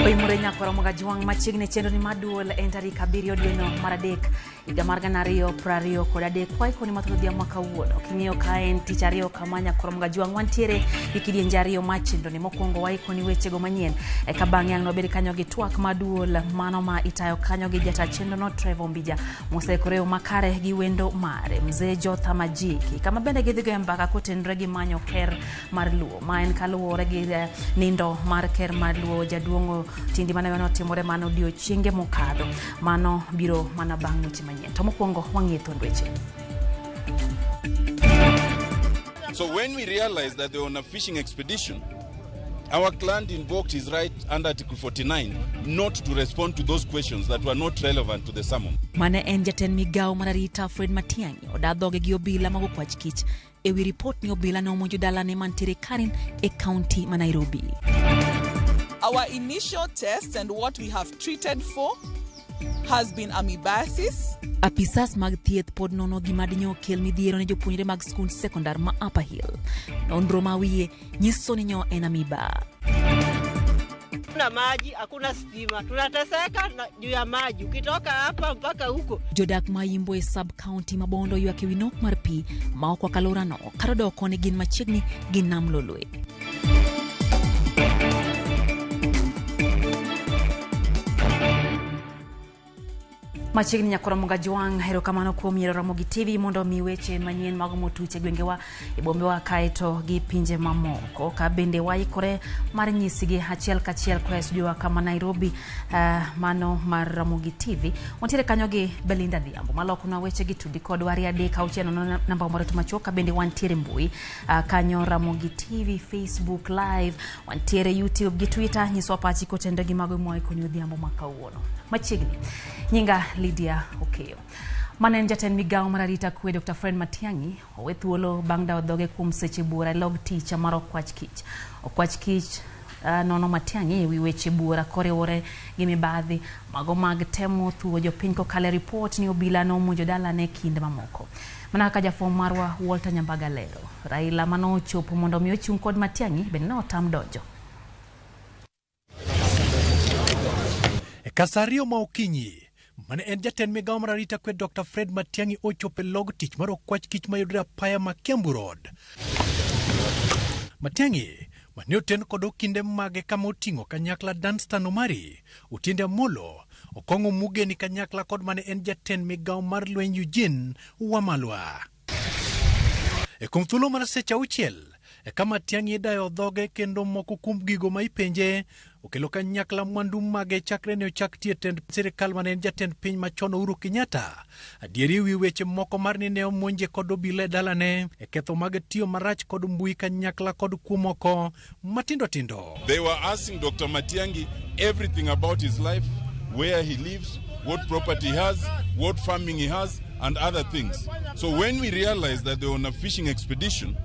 Oimore nyakoro Mogajwang' machiegni chenro ni maduol en tarik 7 dweno mar 3 higa mar 2023 kwaikoni mathoth odhiambo ma kawuono. King'iyo ka en tich ariyo kama nyakoro Mogajwang' wantiere gi kidienje ariyo mar chenro ni. Mokwongo waikoni wechego manyien, eka bang'e ang' wabed kanyo gi twak maduol mano ma itayo kanyo gi jata chenro no Trevor Ombija moseikore yo makare gi wendo mare Mzee Jotham Ajiki, kama bende gidhi goyo mbaka kotenore gi manyo ker mar Luo, ma en kaluwore gi nindo mar ker mar Luo jaduong' Tindi mane otimore mano odiochienge mokadho. Mano biro mana bang' weche manyien. To mokwongo wang'iyo thuond weche. So when we realized that they were on a fishing expedition, our client invoked his right under Article 49 not to respond to those questions that were not relevant to the summons. Mane en jatend migawo mar arita Fred Matiang'i oda dhoge gi obila mag okwach kich ewi ripot ni obila ne omonjo dalane mantiere Karen e kaunti ma Nairobi. Our initial test and what we have treated for has been amoebiasis. Apisas mag thieth pod nono gima dinyo okel midhiero ne jopuonjre mag skund sekondar ma Upper Hill. Nonro ma wiye nyiso ni nyo en amoeba. Hakuna maji, hakuna stima, tunateseka juu ya maji. Ukitoka hapa mpaka huko. Jodak ma Yimbo e sub county ma Bondo ywak ewi nok mar pi ma ok okwako alworano kata odoko ni gin machiegni gi nam Lolwe. Machiegni nyakoro Mogajwang', erokamano kuom yiero Ramogi TV mondo omi weche manyien mago motuch e gwengewa, e bombewa kaeto gi pinje mamoko. Ka bende waikore mar nyisigi achiel kachiel koa e studio kama Nairobi, mano mar Ramogi TV. Wantiere kanyo gi Belinda Dhiambo malokonwa weche gi tudi kodwa 2 3 6 0 namba moro to machuok. Ka bende wantiere mbui kanyo Ramogi TV, Facebook Live, wantiere YouTube gi Twitter. Nyiswa pachi kotenore gi mago mwaikoni odhiambo ma kawuono. Machiegni, nyinga Lydia Okeyo. Mane en jatend migawo mar arita kwe Dr. Fred Matiang'i owe thuolo bang' dawo dhoge kuom seche buora e log tich mar Okwach Kich. Okwach Kich nono Matiang'i ewi weche buora koriwore gi mibadhi mago mag temo thuo jopiny kokalo e ripot ni obila nomonjo dalane kinde mamoko. Mana kaka jafwambo marwa Walter Nyambaga lero, Raila manochopo mondo mi ochung' kod Matiang'i bende ne otam donjo. E kasa ariyo ma okinyi, mane en jatend migawo mar arita kwe Dr. Fred Matiang'i ochopo e log tich mar Okwach Kich mayudore apaya ma Kiambu Road. Matiang'i mane oten kod okinde mage kama oting'o kanyakla Danstan Omari, Otiende Amolo, Okong'o Mugeni kanyakla kod mane en jatend migawo mar lweny Eugene Wamalwa. E kuom thuolo mar seche 6, eka Matiang'i idayo dhoge kendo moko kuom gigo ma ipenje okelo kanyakla mwandu mage chakre ne ochak tiyo e tend sirikal mane en jatend piny machon Uhuru Kenyatta. Adieri wi weche moko mar ni ne omonje kod obila e dalane e ketho mag tiyo marach kod mbui kanyakla kod kuo moko matindo tindo. They were asking Dr. Matiang'i everything about his life, where he lives, what property he has, what farming he has, and other things. So when we realized that they were on a fishing expedition,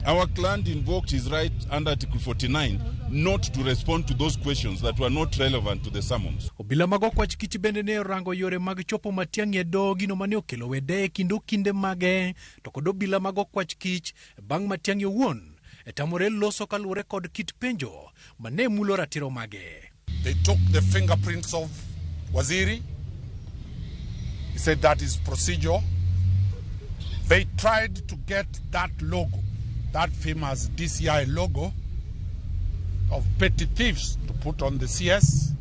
our client invoked his right under Article 49 not to respond to those questions that were not relevant to the summons. Obila mag Okwach Kich bende ne orango yore mag chopo Matiang'i e doho gino mane okelo wede e kind okinde mage to kod obila mag Okwach Kich bang' Matiang'i owuon e tamore loso kaluwore kod kit penjo mane mulo ratiro mage. They took the fingerprints of Waziri. He said that is procedure. They tried to get that logo, that famous DCI logo of petty thieves to put on the CS.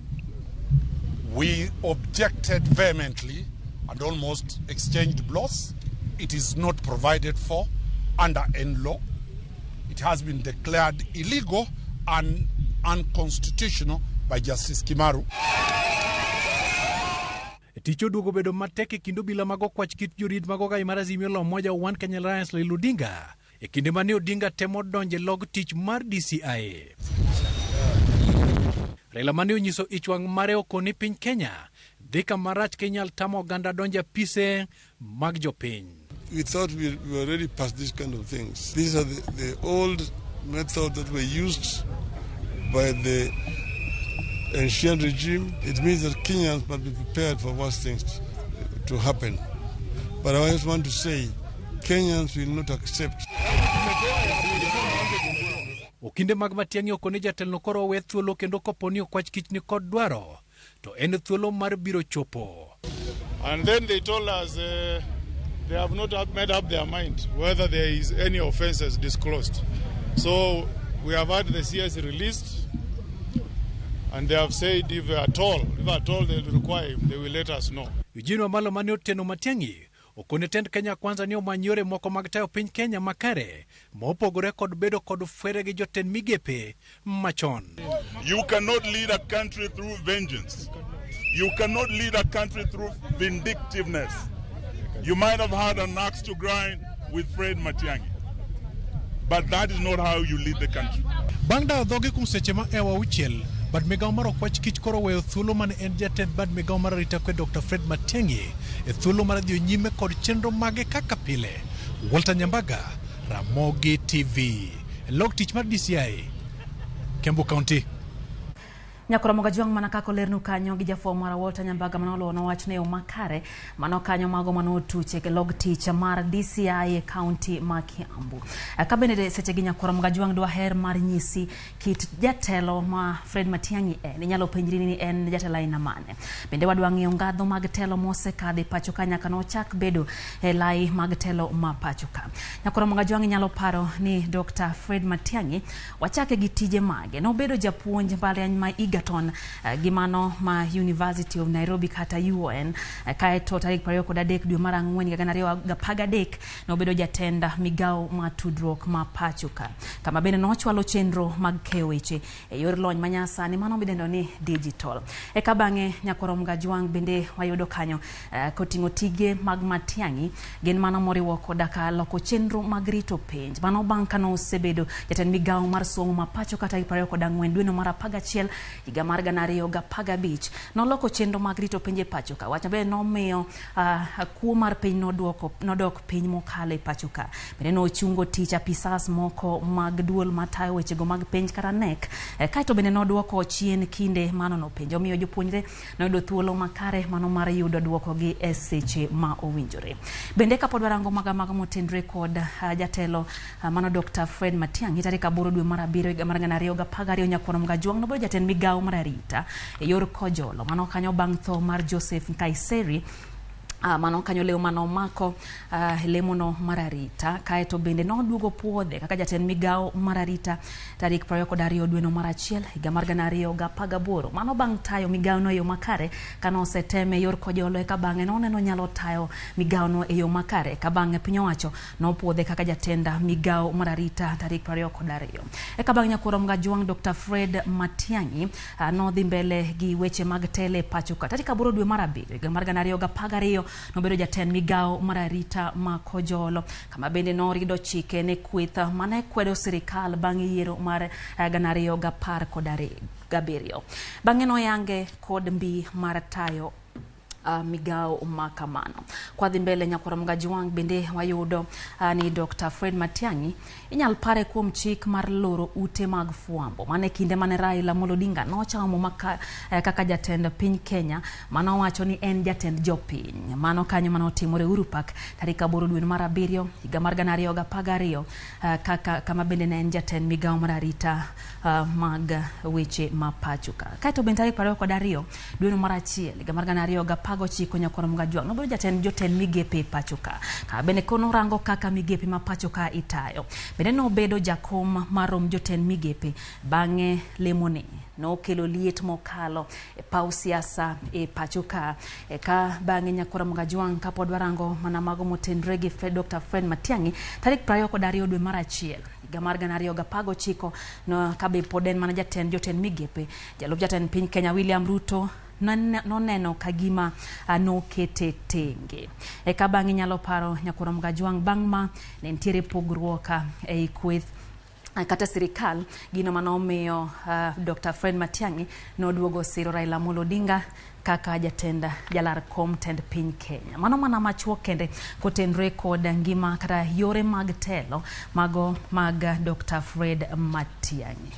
We objected vehemently and almost exchanged blows. It is not provided for under N law. It has been declared illegal and unconstitutional by Justice Kimaru. Tich oduogo bedo matek e kind obila mag Okwach Kit jorit mag ogai mar Azimio la Umoja One Kenya Alliance Raila Odinga e kinde mane Odinga temo donjo e log tich mar DCI. Raila mane onyiso ich wang' mare okoni piny Kenya dhi kama rach ka inyal tamo oganda donjo e apise mag jopiny. We thought we were already past these kind of things. These are the old methods that were used by the ancient regime. It means that Kenyans must be prepared for worse things to happen. But I just want to say, Kenyans will not accept. Okinde mag Matiang'i okone jatelono koro owe thuolo kendo kopo ni okwach kich ni kod dwaro to en thuolo mar biro chopo. And then they told us they have not made up their mind whether there is any offences disclosed. So we have had the CS released, and they have said if at all they require him, they will let us know. Eugene Wamalwa mane oteno Matiang'i okone tend Kenya Kwanza ni omany yore moko mag tayo piny Kenya makare mopogore kod bedo kod fwere gi jotend migepe machon. You cannot lead a country through vengeance. You cannot lead a country through vindictiveness. You might have had an axe to grind with Fred Matiang'i, but that is not how you lead the country. Bang' dawo dhoge kuom seche ma ewa auchiel, bad migawo mar okwach kich koro oweyo thuolo mane en jatend bad migawo mar arita kwe Dr. Fred Matiang'i e thuolo mar dhi nyime kod chenro mage kaka pile. Walter Nyambaga, Ramogi TV, e log tich mar DCI, Kiambu County. Nyakoro Gajwang' mana kaka olernu kanyo gi jafwambo mara Walter Nyambaga manoluwo wach ne yo makare mano kanyo mago manotuch e log tich mar DCI e kaunti ma Kiambu. Ka bende seche gi Nyakoro Gajwang' dwaher mar nyisi kit jatelo ma Fred Matiang'i en. Inyalo penjri ni en jatelo aina mane. Bende wadwa ng'iyo ngadho mag telo mosekadho e pacho ka nyaka nochak bedo e lai mag telo ma pacho ka. Nyakoro Gajwang' inyalo paro ni Dr. Fred Matiang'i wachake gi tije mage. Nobedo japuonj mbalariany ma Egerton gi mano ma University of Nairobi kata UoN, kaeto tarik 23 dwe mar ang'wen higa 2013 nobedo jatend migawo mar tudruok ma pacho ka, kama bende nochwalo chenro mag keyo weche e yor lony manyasani mano midendo ni digital. Eka bang'e Nyakoro Gajwang' bende wayudo kanyo koting'o tije mag Matiang'i gin mano moriwo koda ka loko chenro mag rito penj. Mano bang' kanosebedo jatend migawo mar somo ma pacho ka tarik 24 dweno mar 11 higa mar 2015 noloko chenro mag rito penj e pacho ka. Wach bende nomiyo kuo mar piny nodok piny mokalo e pacho ka. Bende nochungo tich apisas moko mag duol matayo wechego mag penj kata KNEC. Kaeto bende noduoko chien kinde manono penj. Omiyo jopuonjre noyudo thuolo makare mano mar yudo duoko gi e seche ma owinjore. Bende kapod warango maga mago motenre kod jatelo mano Dr. Fred Matiang'i tarik 8 dwe mar abiriyo higa mar 2012 Nyakwar Mgajwang' nobedo jatend migawo mar arita e yor kojolo. Mano kanyo bang' tho mar Joseph Nkaiseri. Mano kanyo leo mano omako lemono mar arita. Kaeto bende noduogo puodhe kaka jatend migawo mar arita tarik 22 dweno mar achiel higa mar 2018. Mano bang' tayo migawono e yo makare kanoseteme e yor kojolo eka bang'e noneno nyalo tayo migawono e yo makare eka bang'e piny owacho nopuodhe kaka jatend migawo mar arita tarik 22. Eka bang' Nyakwar Mgajwang' Dr. Fred Matiang'i nodhi mbele gi weche mag telo e pacho ka tarik 8 dwe mar abiriyo higa mar 2012 nobedo jatend migawo mar arita ma Kojolo kama bende norido chike ne kweth mane kwedo sirikal bang' yiero mar 2017. Bang'e noyange kod mbi mar tayo migawo ma kamano. Kwadhi mbele Nyakwar Mgajwang' bende wayudo ni Dr. Fred Matiang'i inyal pare kuom chik mar loro ute mag fwambo. Mane kinde mane Raila Amolo Odinga nochamo muma kaka jatend piny Kenya manowacho ni en jatend jopiny. Mano kanyo manotimore Uhuru Park tarik 8 dwe mar abiriyo higa mar 2012 kaka kama bende ne en jatend migawo mar arita mag weche ma pacho ka. Kaeto bende tarik 22 dwe mar achiel higa mar 2019 Nyakwar Mgajwang' nobedo jatend jotend migepe e pacho ka. Ka bende konorango kaka migepe ma pacho ka itayo. Bende nobedo jakom marom jotend migepe bang'e lemone nokelo liet mokalo e paw siasa e pacho ka. Eka bang'e Nyakwar Mgajwang' kapod warango mana mago motenre gi Dr. Fred Matiang'i tarik 22 dwe mar achiel higa mar 2019 no kabe pod en mana jatend jotend migepe jalup jatend piny Kenya William Ruto noneno ka gima nokete tenge. Eka bang'e inyalo paro Nyakwar Mgajwang' bang' ma ne nitiere pogruok ei kweth kata sirikal gino manomiyo Dr. Fred Matiang'i noduogo siro Raila Amolo Odinga kaka jatend jalar kom tend piny Kenya. Mano mana machuok kende kotenre kod ngima kata yore mag telo mago mag Dr. Fred Matiang'i.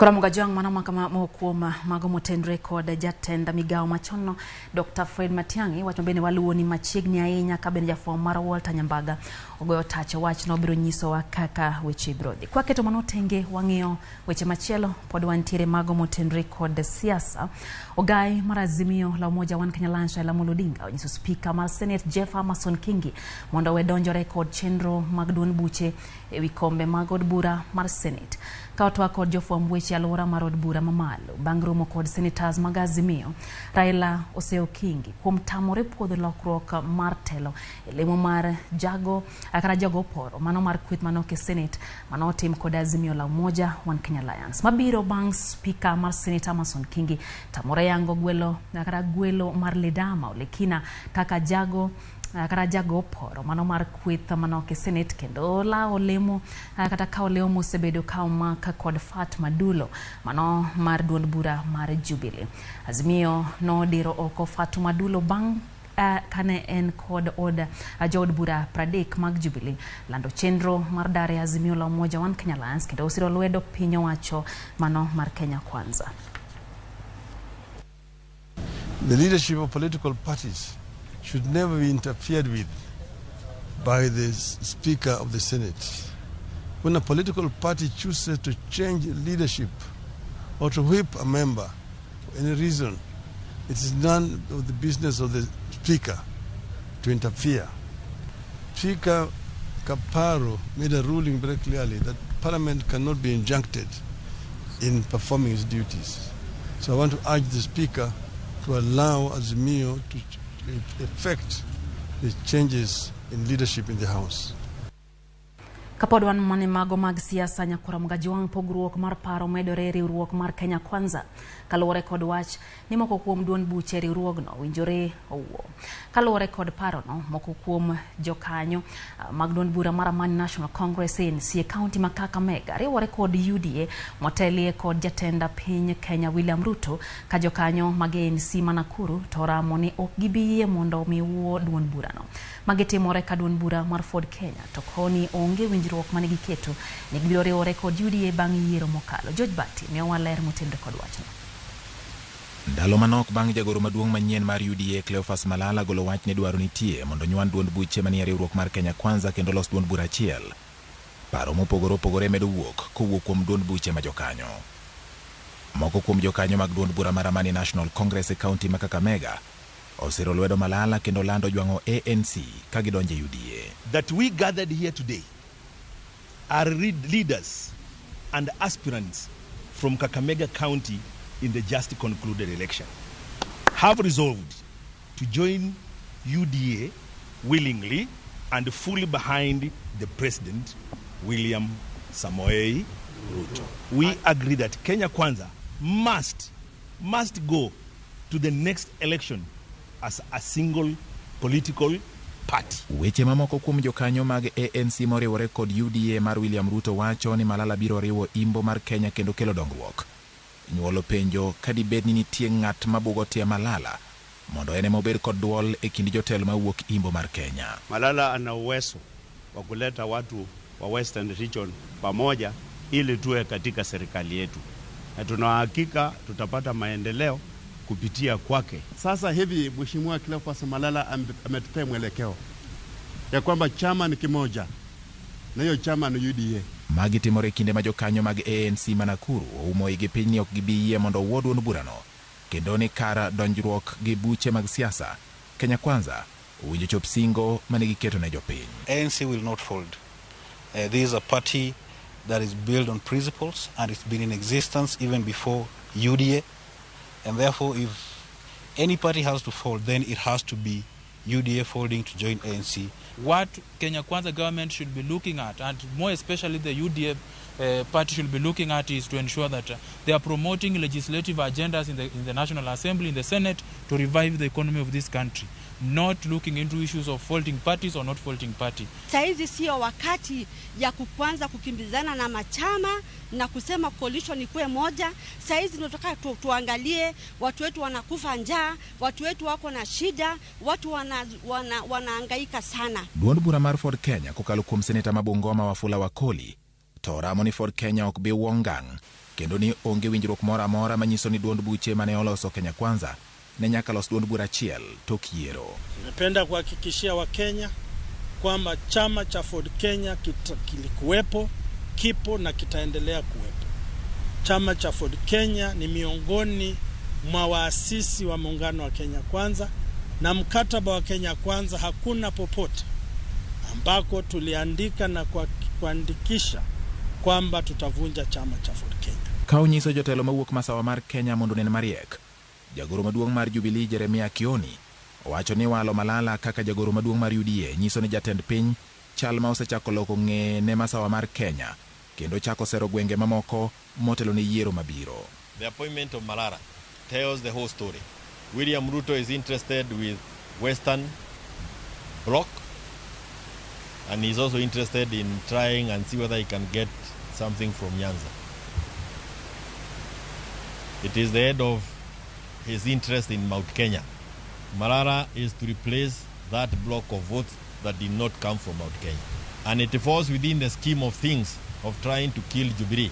Koro Jwang' mano makama moko kuom mago motenre kod jatend migawo machon Dr. Fred Matiang'i wacho bende waluwo ni machiegni ahinya ka bende jafwambo mar Walter Nyambaga ogoyo tach wachno biro nyisowa kaka weche biro dhi. Kwaketo mano tenge wang'iyo weche machielo pod wantiere mago motenre kod siasa. Ogai mar Azimio la Umoja One Kenya Alliance Raila Amolo Odinga onyiso spika mar Senate Jeff Amason Kingi mondo owe donjore kod chenro mag duond buche ewi kombe mag od bura mar Senate. Ka otwak kod jofwamb weche alwora mar od bura mamalo bang' romo kod senators mag Azimio, Raila oseyo Kingi kuom tamore puodho lokruok mar telo e lemo mar jago kata jago oporo mano mar kweth manok e Senate manotim kod Azimio la Umoja One Kenya Alliance mabiro bang' spika mar Senate Amason Kingi tamore yango gwelo kata gwelo mar Ledama Olekina kaka jago kata jago oporo mano mar kweth manok e Senate kendo lawo lemo kata kawo lemo mosebedo ka omak kod Fatma Dulo mano mar duond bura mar Jubilee. Azimio nodiro oko Fatuma Dulo bang' kane en kod od jood bura 30 mag Jubilee lando chenro mar dar e Azimio la Umoja One Kenya Alliance kendo osiro lwedo piny owacho mano mar Kenya Kwanza. The leadership of political parties should never be interfered with by the Speaker of the Senate. When a political party chooses to change leadership or to whip a member for any reason, it is none of the business of the Speaker to interfere. Speaker Kaparo made a ruling very clearly that Parliament cannot be injuncted in performing its duties. So I want to urge the Speaker to allow Azimio to effect the changes in leadership in the House. Kapod wan mane mago mag siasa nyakwara Mgajwang' pogruok mar paro medore e riwruok mar Kenya Kwanza kaluwore kod wach ni moko kuom duond buche riwruogno winjore owuo. Kaluwore kod parono, moko kuom jokanyo mag duond bura mar Amani National Congress ANC e kaunti ma Kakamega riwore kod UDA motelie kod jatend piny Kenya William Ruto ka jokanyo mag ANC ma Nakuru to oramo ni ok gibi yie mondo mi wuo duond burano. Magi timore ka duond bura mar Ford Kenya to koni onge winjruok mane giketo ni gibiro riwore kod UDA bang' yiero mokalo. George Bati miyowa ler motenore kod wachno. Ndalo manok bang' jagoro maduong' manyien mar UDA Cleophas Malala golo wach ni dwaro nitie mondo nywan duond buche manie riwruok mar Kenya Kwanza kendo los duond bura achiel. Paro mopogore opogore medo wuok kowuok kuom duond buche ma jokanyo. Moko kuom jokanyo mag duond bura mar Amani National Congress e kaunti ma Kakamega osiro lwedo Malala kendo lando jwang'o ANC ka gidonjo e UDA. That we gathered here today are leaders and aspirants from Kakamega County in the just concluded election, have resolved to join UDA willingly and fully behind the President, William Samoei Ruto. We agree that Kenya Kwanza must go to the next election as a single political party. Weche mamoko kuom jokanyo mag ANC moriwore kod UDA mar William Ruto wacho ni Malala biro riwo imbo mar Kenya kendo kelo dongruok. Nyuolo penjo ka dibed ni nitie ng'at mabugo tie Malala mondo en ema obed kod duol e kind jotelo mawuok imbo mar Kenya. Malala ana uwezo wa kuleta watu wa Western Region pamoja ili tuwe katika serikali yetu, na tuna hakika tutapata maendeleo kupitia kwake. Sasa hivi Mheshimiwa Cleophas Malala ametupea mwelekeo ya kwamba chama ni kimoja na hiyo chama ni UDA. Magi timore kinde ma jokanyo mag ANC ma Nakuru oumo igi piny ni ok gibi yie mondo owuo duond burano kendo ni kar donjruok gi buche mag siasa Kenya Kwanza owinjo chop singo mane giketo ne jopiny. ANC will not fold. This is a party that is built on principles and it's been in existence even before UDA, and therefore if any party has to fold, then it has to be UDA folding to join ANC. What Kenya Kwanza government should be looking at, and more especially the UDA party should be looking at, is to ensure that they are promoting legislative agendas in the National Assembly, in the Senate, to revive the economy of this country, not looking into issues of folding parties or not folding party. Saizi sio wakati ya kuanza kukimbizana na machama na kusema coalition ikuwe moja. Saizi tunataka tuangalie watu wetu wanakufa njaa, watu wetu wako na shida, watu wanahangaika sana. Duond bura mar Ford Kenya kokalo kuom seneta ma Bungoma Wafula Wakoli to oramo ni Ford Kenya ok bi wuongang' kendo ni onge winjruok moro amora manyiso ni duond buche mane oloso Kenya Kwanza ne nyaka los duond bura achiel tok yiero. Napenda kuhakikishia Wakenya kwamba chama cha Ford Kenya kilikuwepo, kipo na kitaendelea kuwepo. Chama cha Ford Kenya ni miongoni mwa waasisi wa muungano wa Kenya Kwanza, na mkataba wa Kenya Kwanza hakuna popote ambako tuliandika na kuandikisha kwamba tutavunja chama cha Ford Kenya. Ka onyiso jotelo mawuok masawa mar Kenya mondo onen mariek, jagoro maduong' mar Jubilee Jeremia Kioni owacho ni walo Malala kaka jagoro maduong' mar UDA nyiso ni jatend piny chal ma osechako loko ng'eye ne masawa mar Kenya kendo chako sero gwenge mamoko motelo ne yiero mabiro. The appointment of Malala tells the whole story. William Ruto is interested with Western Bloc, and he's also interested in trying and see whether he can get something from Nyanza. It is the head of his interest in Mount Kenya. Malala is to replace that block of votes that did not come from Mount Kenya. And it falls within the scheme of things of trying to kill Jubilee,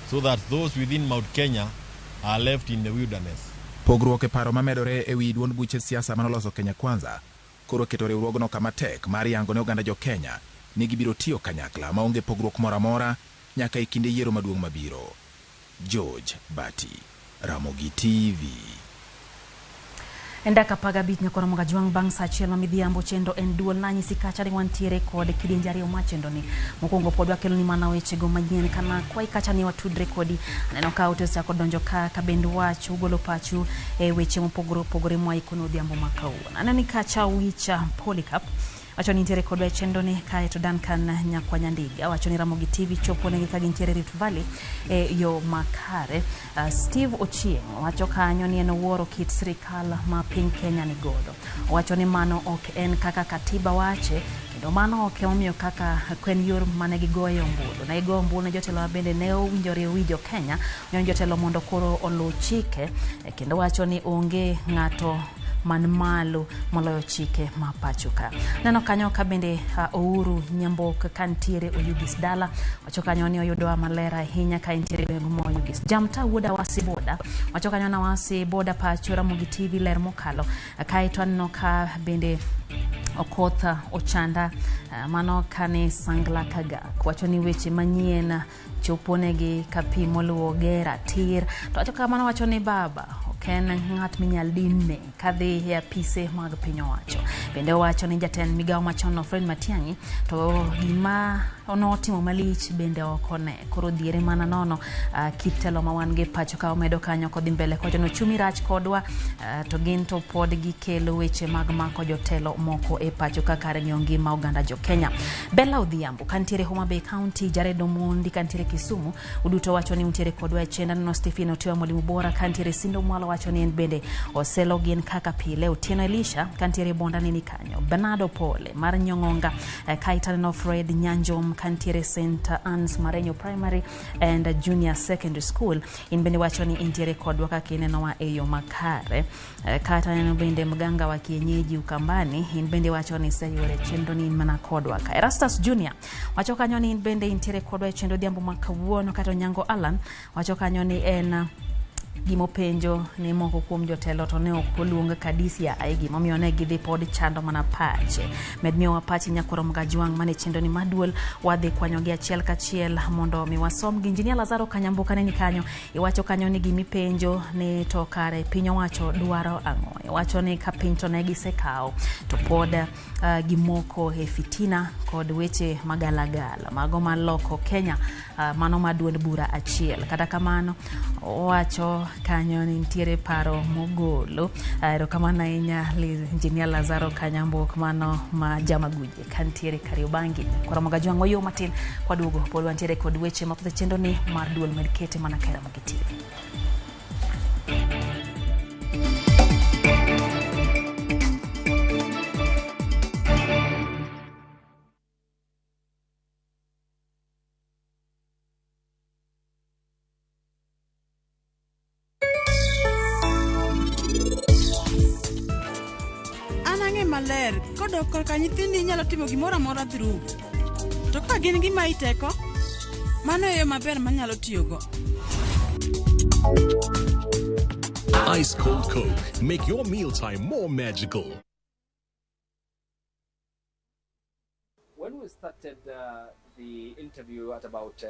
so that those within Mount Kenya are left in the wilderness. Pogruok e paro mamedore e wi duond buche siasa manoloso Kenya Kwanza koro keto riwruogno kama tek mar yango ne oganda jo Kenya ni gibiro tiyo kanyakla maonge pogruok moro amora nyaka e kinde yiero maduong' mabiro. George Bati, Ramogi TV. En dakika 15 nyakoro Mogajwang' bang' sa achiel ma midhiambo chendo en duol nanyisi kacha ni wantiere kod kidienje ariyo ma chendo ni. Mokwongo pod wakelo ni mana wechego manyien kana kwayi kacha ni watudre kodi. Aneno ka ute osechako donjo ka kabend wach ugolo pachu e weche mopogore opogore mwaikono odhiambo ma kawuono. Aneno ni kacha Wicha Polycarp wacho ni nitiere kodwa e chenro ni, kaeto Duncan Nyakwa Nyandiga wacho ni Ramogi TV chopo negi ka gintiere Rift Valley e yo makare. Steve Ochieng wacho kanyo ni en owuoro kit sirikal ma piny Kenya ni godo. Owacho ni mano ok en kaka katiba wache, kendo mano ok emomiyo kaka kwen yor mane gigoye ombulu. Ne gigoyo ombulu ne jotelo bende ne owinjore wi jo Kenya, ne jotelo mondo koro oluw chike, kendo wacho ni onge ng'ato man malo moloyo chike ma pacho ka. Neno kanyo ka bende Ouru Nyambok kantiere Oyugis dala wacho kanyo ni oyudowa maler ahinya ka entiere gweng' ma Oyugis. Jamta wuod Awasi Boda wacho kanyo na Awasi Boda pacho Ramogi TV ler mokalo. Kaeto aneno ka bende Okoth Ochanda mano kane Sangla Kagak wacho ni weche manyien choponegi ka pi moluwo gera tir. To wacho kamano wacho ni baba ok en ng'at minyal dinne kadhi e apise mag piny owacho. Bende owacho ni jatend migawo machon no Fred Matiang'i to gima notimo malich bende ok one. Koro dhiere mana nono kit telo ma wan gi pacho ka omedo kanyo kodhi mbele kowacho ni ochumi rach kodwa to gin to pod gikelo weche mag mako jotelo moko e pacho ka kar ng'iyo ngima oganda jo Kenya. Bella Odhiambo kantiere Homa Bay County, Jared Omondi kantiere Kisumu, uduto wacho ni untiere kodwa e chenro. Aneno Stephen Otiwa mwalimu bora kantiere Sindo Mwalo wacho ni en bende oselo gin kaka pile. Otieno Elisha kantiere Bonda nini kanyo. Bernardo Pole mar Nyong'onga kaeto aneno Fred Nyanjom kantiere St Anne's Marenyo Primary and Junior Secondary School, in bende wacho ni intiere kodwa kaka inenowa e yo makare. Kata aneno bende mganga wa kienyeji Ukambani, in bende wacho ni iseyuore chenro ni in mana kodwa ka. Erastus Junior wacho kanyo ni in bende intiere kodwa e chenro odhiambo ma kawuono. Kata Onyango Alan wacho kanyo ni en gimopenjo ni moko kuom jotelo to ne ok oluong ka DCI, gimomiyo ne gidhi pod chando mana pache. Med miyowa pachi Nyakwar Mogajwang' mane chenro ni maduol wadhi kwanyogi achiel kachiel mondo mi wasom gi Injinia Lazaro Kanyambuka neni kanyo. Iwacho kanyo ni gimipenjo ni to kare piny owacho dwaro ang'o. Iwacho ni ka piny to ne gisekawo to pod gimoko e fitina kod weche magalagala mago maloko Kenya mano ma duond bura achiel. Kata kamano owacho kanyo ni nitiere paro mogolo. Erokamano ahinya Injinia Lazaro Kanyambok mano ma Jamaguje kantiere Kariobangi. Koro Mogajwang' wayo matin kwaduogo pod wantiere kod weche mathoth e chenro ni mar duol med kete mana ka Ramogi TV. Maler kodok korka nyithindi inyalo timo gimoro amora through to ka gin gima iteko Mano e yo maber manyalo tiyogo. Ice Cold Coke. Make your mealtime more magical. When we started the interview at about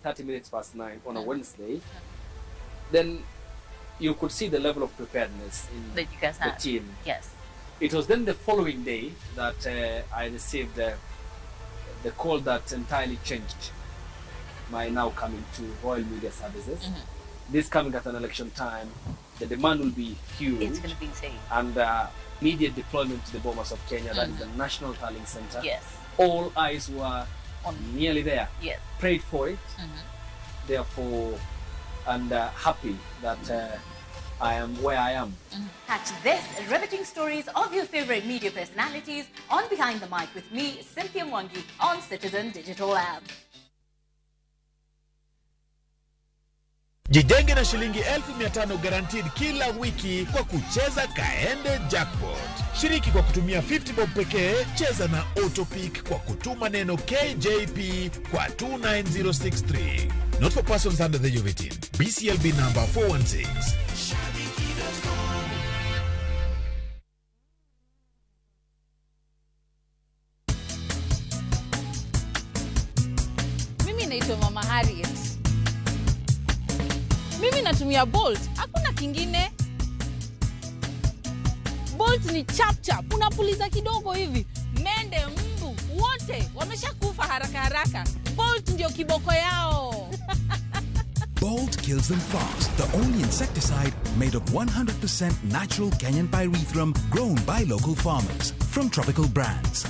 9:30 on a Wednesday, then you could see the level of preparedness in that you guys the had. team. Yes. It was then the following day that I received the call that entirely changed my now coming to Royal Media Services. This coming at an election time, the demand will be huge. It's going to be insane. And immediate deployment to the Bomas of Kenya, that is the National Tallying Center. Yes. All eyes were nearly there. Yes. Prayed for it, therefore, and happy that I am where I am. Catch this riveting stories of your favorite media personalities on Behind the Mic with me, Cynthia Mwangi, on Citizen Digital App. Jijenge na shilingi 500,000 guaranteed kila wiki kwa kucheza Kaende Jackpot. Shiriki kwa kutumia 50 bob pekee, cheza na Autopick kwa kutuma neno KJP kwa 29063. Not for persons under the age of 18. BCLB number 416. Mimi naitwa Mama Harriet. Mimi natumia Bolt, hakuna kingine. Bolt ni chap chap, unapuliza kidogo hivi, mende, mbu, wote wameshakufa haraka haraka. Bolt ndio kiboko yao. Bolt kills them fast, the only insecticide made of 100% natural Kenyan pyrethrum grown by local farmers from Tropical Brands.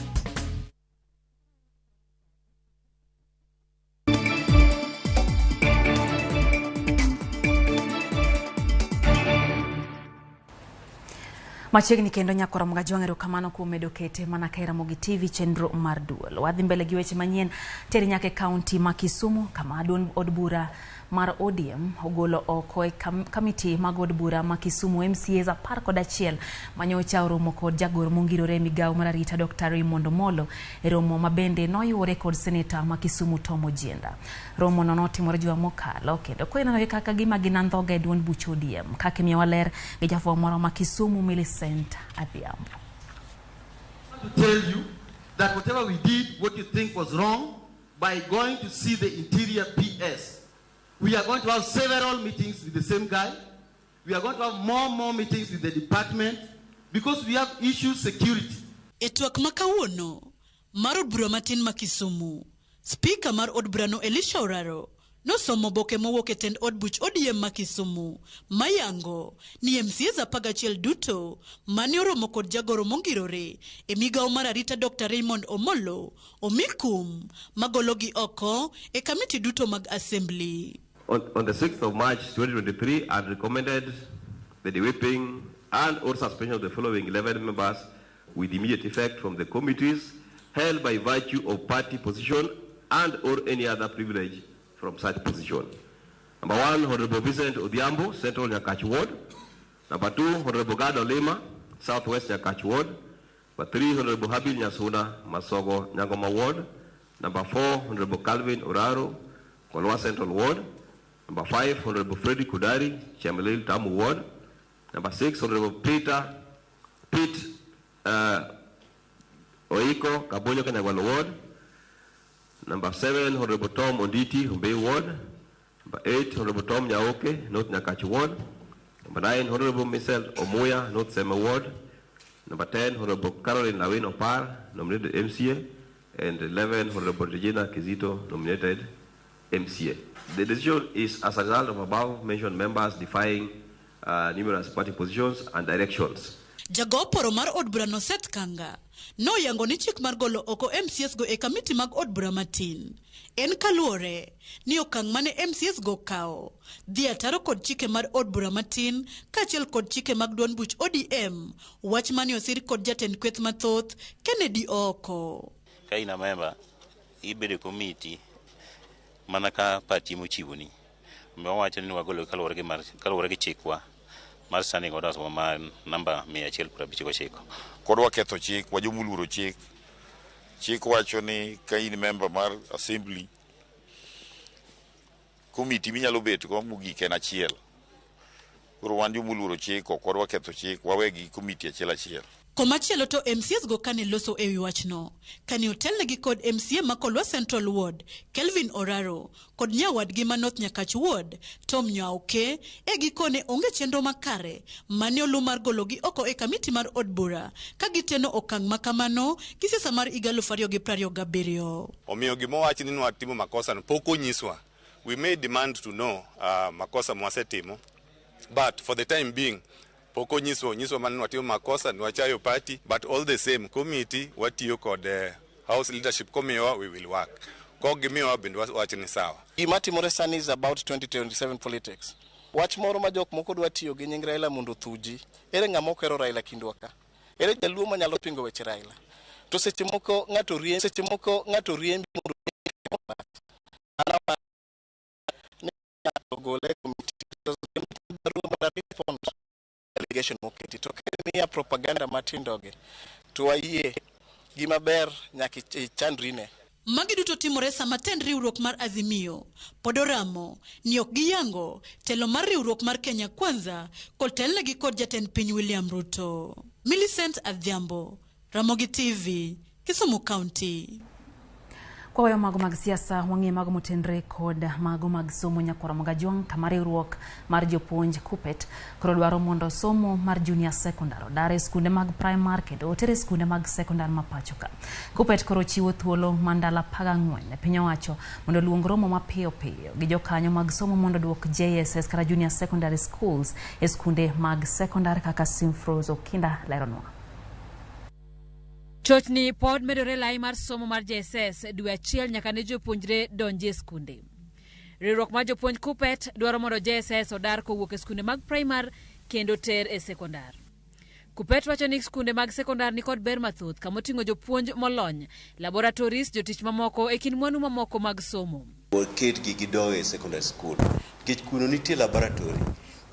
Machiegni kendo nyakora Mgajwang' erokamano kuom medo kete mana ka Ramogi TV chenro mar duol. Wadhi mbele gi weche manyien teri nyaka e kaunti ma Kisumu kama duond od bura mar ODM ogolo oko e kamiti mag od bura ma Kisumu MCAs 11 manyocha oromo kod jagoro mongirore e migawo mar arita Dr. Raymond Omolo e romo mabende noyuore kod seneta ma Kisumu Tom Ojienda. Romo no notimore juma mokalo kendo kweneno kaka gima gin andhoga e duond buch ODM kaka imiyowa ler gi jafwambo moro ma Kisumu Millicent Adhiambo. I want to tell you that whatever we did, what you think was wrong, by going to see the interior PS, we are going to have several meetings with the same guy. We are going to have more meetings with the department because we have issues security. E twak ma kawuono mar od bura matin ma Kisumu, spika mar od burano Elisha Oraro nosomo oboke mowuok e tend od buch ODM ma Kisumu mayango ni MCAs 11 duto mane oromo kod jagoro mongirore e migawo mar arita Dr. Raymond Omolo omi kum magologi oko e kamiti duto mag assembly. On the 6th of March 2023, I recommended the whipping and or suspension of the following 11 members with immediate effect from the committees held by virtue of party position and or any other privilege from such position. Number 1, Honorable Vincent Odhiambo, Central Nyakach Ward. Number 2, Honorable Gado Lima, Southwest Nyakach Ward. Number 3, Honorable Habil Nyasuna, Masogo Nyangoma Ward. Number 4, Honorable Calvin Oraro, Kolwa Central Ward. Number 5, Honorable Freddy Kudari, Chemelil Tamu Ward. Number 6, Honorable Peter Pete Oiko, Kabonyo Kanyagwalo Ward. Number 7, Honorable Tom Onditi, Humbei Ward. Number 8, Honorable Tom Nyaoke, North Nyakach Ward. Number 9, Honorable Michelle Omoya, North Seme Ward. Number 10, Honorable Caroline Lawin Opar, nominated MCA. And 11, Honorable Regina Kizito, nominated MCA. The decision is as a result of above mentioned members defying numerous party positions and directions. Jago poro mar od burano Seth Kanga noyango ni chik mar golo oko MCAs go e kamiti mag od bura matin en kaluwore ni okang' mane MCAs go kawo dhi ataro kod chike mar od bura matin kaachiel kod chike mag duond buch ODM, wach mane osir kod jatend kweth mathoth Kennedy Ooko. Ka in a member, ibedo e komiti mana ka party mochiwoni. Omiyo wawacho ni wagolo kaluwore gi chikwa mar standing orders mar namba 159. Kod waketho chik, wajomoluoro chik. Chik wacho ni ka in member mar assembly Komiti minyalo bet go mogik en achiel. Koro wan joma oluoro chik ok wadwa ketho chik, wawegi komiti achiel achiel. Komachielo to MCAs go kane loso ewi wachno, kane otelnegi kod MCA ma Kolwa Central Ward, Kelvin Oraro, kod nyawadgi ma North Nyakach Ward, Tom Nyaoke, e gikone onge chenro makare mane oluw mar gologi oko e kamiti mar od bura ka giteno okang' ma kamano gi siasa mar higa 2027. Omiyo gima owach ni nwatimo makosa no pok onyiswa. We may demand to know makosa mwasetimo, but for the time being pok onyiswa. Onyiswa mana ni watimo makosa, ni wachayo party, but all the same committee watiyo kod house leadership komiyowa we will work. Kok gimiyowa bende wacho ni sawa. Gima timore sani is about 2027 politics. Wach moro ma jok moko dwa tiyo gi nying Raila mondo othuji. Ere ng'ama ok ohero Raila kindwa ka? Ere jaluo manyalo pingo weche Raila? To seche moko ng'ato riembi, seche moko ng'ato riembi mondo an ni ng'ato ogole e committee to barua mondo a respond allegation moketi to ka miya propaganda matindo gi to wayie gima ber nyaka ichandrine. Magi duto timore sama tend riwruok mar Azimio pod oramo ni ok giyango telo mar riwruok mar Kenya Kwanza kod telnegi kod jatend piny William Ruto. Millicent Adhiambo, Ramogi TV, Kisumu County. Kwaweyo mago mag siasa, wang'iyo mago motenre kod mago mag somo nyakwar Mogajwang' kama riwruok mar jopuonj KUPPET koro dwaro mondo somo mar junior secondary odar e skunde mag primar kendo oter e skunde mag sekondar ma pacho ka. KUPPET koro chiwo thuolo mar ndalo 14 ne piny owacho mondo oluong romo mapiyo piyo gi jokanyo mag somo mondo oduok JSS kata junior secondary schools e skunde mag sekondar kaka Simfrose Okinda leronwa. Chochni pod medore lai mar somo mar JSS dwe achiel nyaka ne jopuonjre donji e skunde. Riwruok mar jopuonj KUPPET dwaro mondo JSS odar kowuok e skunde mag primar kendo ter e sekondar. KUPPET wacho ni skunde mag sekondar nikod ber mathoth kamoting'o jopuonj molony, laboratories, jotich mamoko e kind mwandu mamoko mag somo. Waketgi gidog e secondary school nikech kuno nitie laboratory,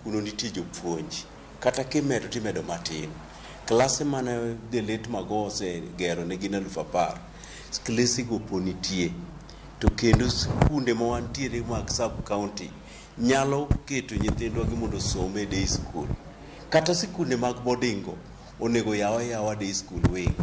kuno nitie jopuonj. Kata kimedo timedo matin. Klase mane the late Mago osegero ne gin 10,000. Klese go pod nitie. To kendo skunde ma wantiere mag sub county nyalo keto nyithindwa gi mondo osom e day school. Kata sikunde mag boarding go onego yaw ayawa day school wing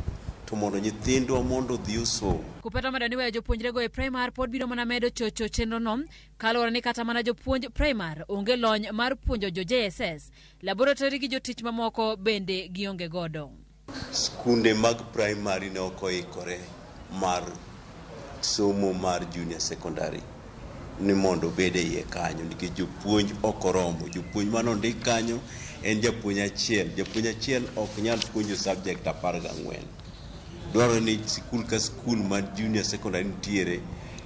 to mondo nyithindwa mondo odhi osom. KUPPET omedo ni weyo jopuonjrego e primar pod biro mana medo chocho chenrono kaluwore ni kata mana jopuonj primar onge lony mar puonjo jo JSS, laboratory gi jotich mamoko bende gionge godo. Skunde mag primary ne ok oikore mar somo mar junior secondary ni mondo obed e iye kanyo nikech jopuonj ok oromo. Jopuonj mane ondik kanyo en japuonj achiel. Japuonj achiel ok nyal puonjo subject 14. Dwarore ni sikul ka sikul ma junior secondary nitiere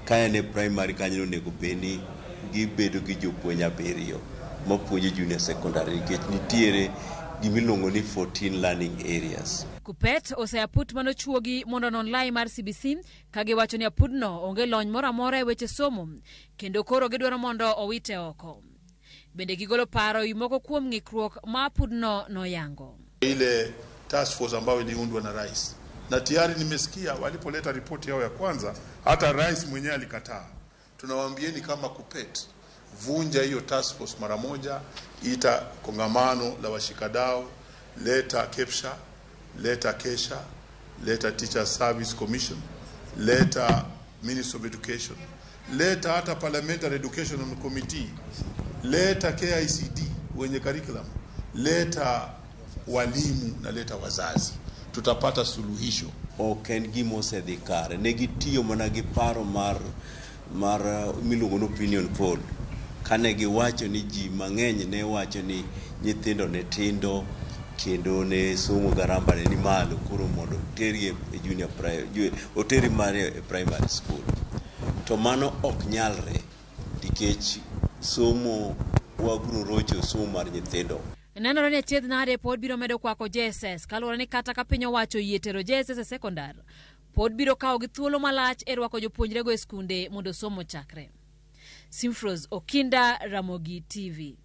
ka en e primary kanyo onego bed ni gibedo gi jopuonj 7 mapuonjo junior secondary nikech nitiere gimiluongo ni 14 learning areas. KUPPET osea aput manochuogi mondo onon lai mar CBC ka giwacho ni apudno onge lony moro amora e weche somo kendo koro gidwaro mondo owite oko. Bende gigolo paro ewi moko kuom ng'ikruok ma apudno noyango. Ile task force ambayo iliundwa na rais, na tayari nimesikia walipoleta ripoti yao ya kwanza, hata rais mwenyewe alikataa. Tunawaambieni kama KUPPET, vunja hiyo task force mara moja, ita kongamano la washikadau, leta KEPSHA, leta KESHA, leta Teacher Service Commission, leta Ministry of Education, leta hata Parliamentary Education Committee, leta KICD wenye curriculum, leta walimu na leta wazazi, tutapata suluhisho. Ok en gima osedhi kare. Ne gitiyo mana gi paro mar miluongo ni opinion poll. Kane giwacho ni ji mang'eny ne wacho ni nyithindo ne tindo kendo ne somo garamba ne ni malo koro mondo otergi e junior otergi mana e primary school. To mano ok nyalre nikech somo wabiro rocho somo mar nyithindo. Nenore ni achiedh nade pod biro medo kwako JSS kaluwore ni kata ka piny owacho oyie tero JSS e sekondar, pod biro kawo gi thuolo malach e rwako jopuonjrego e skunde mondo somo ochakre. Simfrose Okinda, Ramogi TV.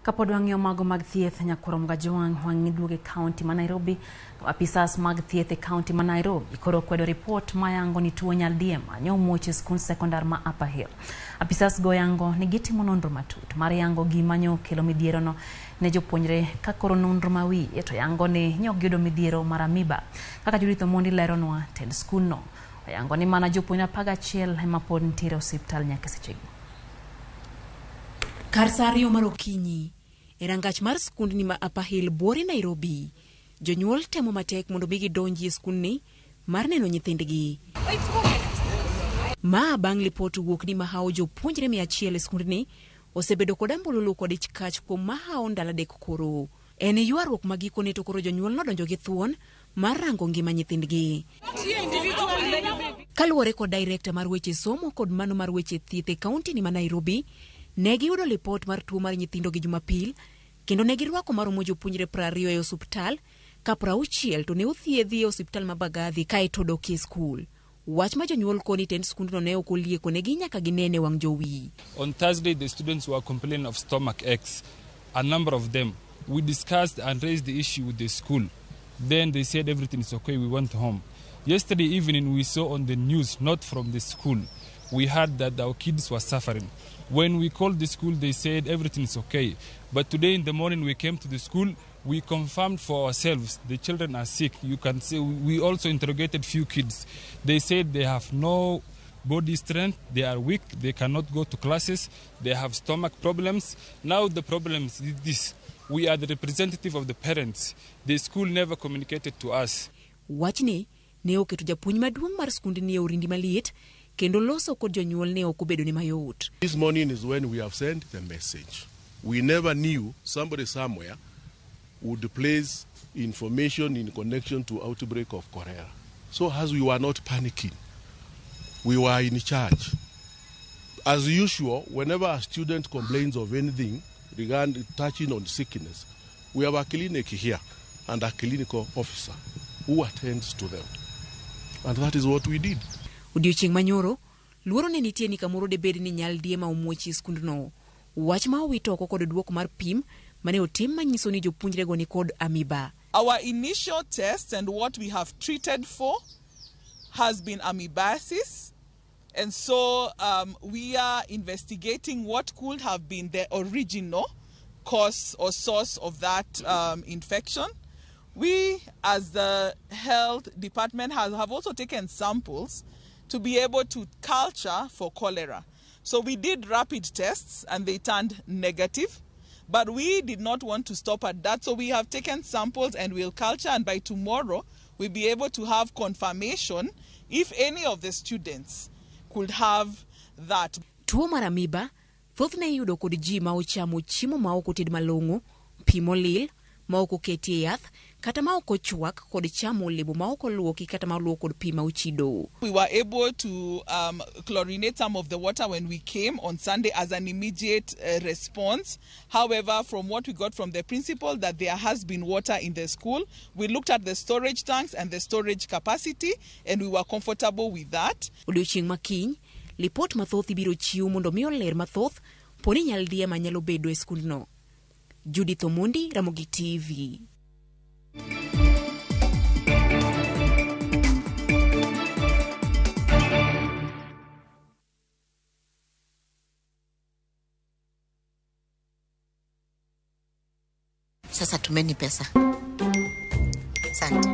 Kapod wang'iyo mago mag thieth, Nyakurom Gajwang' wang'i duogo e kaunti ma Nairobi. Apisas mag thieth e kaunti ma Nairobi koro kwedo ripot mayango ni tuo nyaldiema nyo omuoch e skund sekondar ma Upper Hill. Apisas go yango ni gitimo nonro matut mar yango gima nyo kelo midhierono ne jopuonjre ka koro nonro ma wiye to yango ni nyo giyudo midhiero mar amiba. Kaka Judith Omondi leronwa, tend skundno oyango ni mana jopuonjre 11 ema pod nitiere e osiptal nyaka sechegi. Kar saa 2 mar okinyi, e rangach mar skundni ma Upper Hill buore Nairobi, jonyuol temo matek mondo mi gidonji e skundni mar neno nyithindgi. Ma bang' lipot wuok ni mahawo jopuonjre 100 e skundni osebedo kod ambululu kod ich kach kuom mahawo ndalo 3 koro. En ywaruok ma gikone to koro jonyuol nodonjo gi thuon mar rango ngima nyithindgi. Kaluwore kod director mar weche somo kod mano mar weche thieth e kaunti ni ma Nairobi, ne giyudo lipot mar tuo mar nyithindo gi Jumapil kendo ne girwako maromo jopuonjre 20 e osiptal ka 60 to ne othiedhi e osiptal ma Mbagathi kaeto dokie skul. Wach ma jonyuol koni tend skundno ne ok olieko negi nyaka ginene wang' jowi. On Thursday the students were complaining of stomach aches. A number of them. We discussed and raised the issue with the school. Then they said everything is okay, we went home. Yesterday evening we saw on the news, not from the school, we heard that our kids were suffering. When we called the school, they said everything is okay. But today in the morning we came to the school, we confirmed for ourselves the children are sick. You can see we also interrogated few kids. They said they have no body strength, they are weak, they cannot go to classes, they have stomach problems. Now the problem is this. We are the representative of the parents. The school never communicated to us. Wachni ne oketo japuonj maduong' mar skundni e orindi maliet kendo loso kod jonyuol ne ok obedo ni mayot. This morning is when we have sent the message. We never knew somebody somewhere would place information in connection to outbreak of cholera. So as we were not panicking, we were in charge. As usual, whenever a student complains of anything regarding touching on sickness, we have a clinic here and a clinical officer who attends to them. And that is what we did. Odiochieng' manyoro, luoro ne nitie ni kamoro debed ni nyaldiema omuoch e skundno. Wach ma owito oko kod duoko mar pim mane otim manyiso ni jopuonjrego ni kod amiba. Our initial test and what we have treated for has been amoebiasis. And so we are investigating what could have been the original cause or source of that infection. We, as the health department, have also taken samples to be able to culture for cholera. So we did rapid tests and they turned negative, but we did not want to stop at that. So we have taken samples and we'll culture, and by tomorrow we'll be able to have confirmation if any of the students could have that. Tuo mar amiba thothne iyudo kod ji ma ochamo chiemo ma ok oted malong'o, pi molil, ma ok oketie yath, kata ma ok ochwak kod chamo olemo ma ok oluoki kata ma oluok kod pi ma ochido. We were able to chlorinate some of the water when we came on Sunday as an immediate response. However, from what we got from the principal, that there has been water in the school, we looked at the storage tanks and the storage capacity, and we were comfortable with that. Odiochieng' ma kiny, lipot mathoth ibiro chiw mondo mi oler mathoth poni nyaldiema nyalo bedo e skundno. Judith Omondi, Ramogi TV. Sasa tumeni pesa. Asante.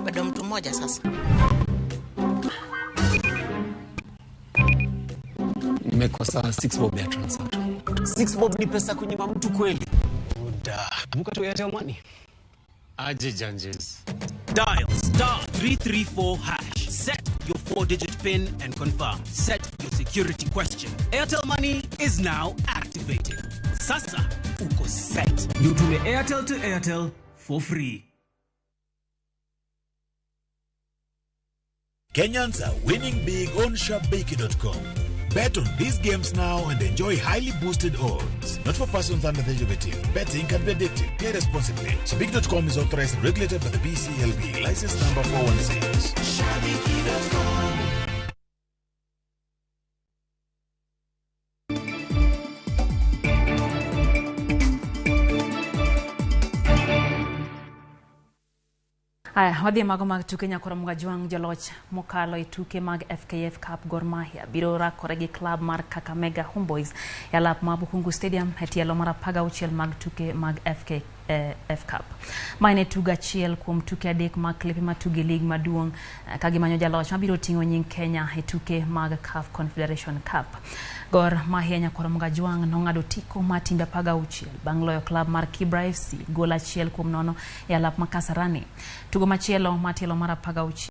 Bado mtu mmoja sasa. Nimekosa 6 bob ya transaction. 6 bob ni pesa kunyima mtu kweli? Buda. Vuka tu Airtel Money. Aje janjes. Dial star 334 hash. Set your 4-digit PIN and confirm. Set your security question. Airtel Money is now activated. Sasa uko set. Utume Airtel to Airtel for free. Kenyans are winning big on Shabiki.com. Bet on these games now and enjoy highly boosted odds. Not for persons under the age of 18. Betting can be addictive. Play responsibly. Shabiki.com is authorized and regulated by the BCLB. License number 416. Shabiki.com. Aya, wadhi e mago mag tuke nyakoro Mugajwang' joloch mokalo e tuke mag FKF Cup Gor Mahia biro rakore gi klab mar Kakamega Homeboys e alap ma Bukhungu Stadium e tielo mar 16 mag tuke mag FKF Cup. Mae ne tugo achiel kuom tuke adek mag klepe matugo e lig maduong' ka gimanyo jaloch mabiro ting'o nying Kenya e tuke mag CAF Confederation Cup. Gor Mahia nyakoro Mugajwang' nong'ado otiko mar timbe 16 bang' loyo klab mar Kibra FC gol 1-0 e alap ma Kasarani. Tugo machielo mar tielo mar 16